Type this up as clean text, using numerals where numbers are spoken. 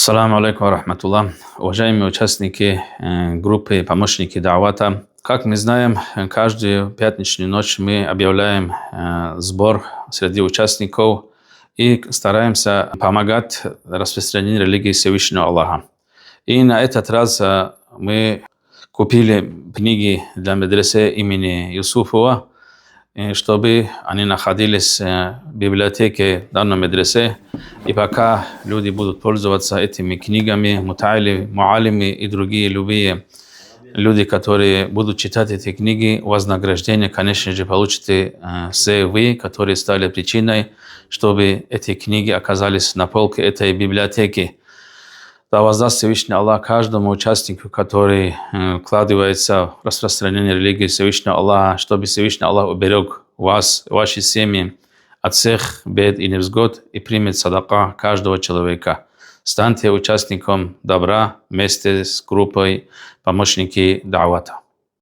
Ассаламу алейкум рахматуллах. Уважаемые участники группы «Помощники Да'вата». Как мы знаем, каждую пятничную ночь мы объявляем сбор среди участников и стараемся помогать распространению религии Всевышнего Аллаха. И на этот раз мы купили книги для медресе имени Юсуфова, чтобы они находились в библиотеке данной медресе. И пока люди будут пользоваться этими книгами, мутайли, муалими и другие любые люди, которые будут читать эти книги, вознаграждение, конечно же, получите все вы, которые стали причиной, чтобы эти книги оказались на полке этой библиотеки. Да воздаст Всевышний Аллах каждому участнику, который вкладывается в распространение религии Всевышнего Аллаха, чтобы Всевышний Аллах уберег вас, ваши семьи от всех бед и невзгод и примет садака каждого человека. Станьте участником добра вместе с группой «Помощники Да'вата».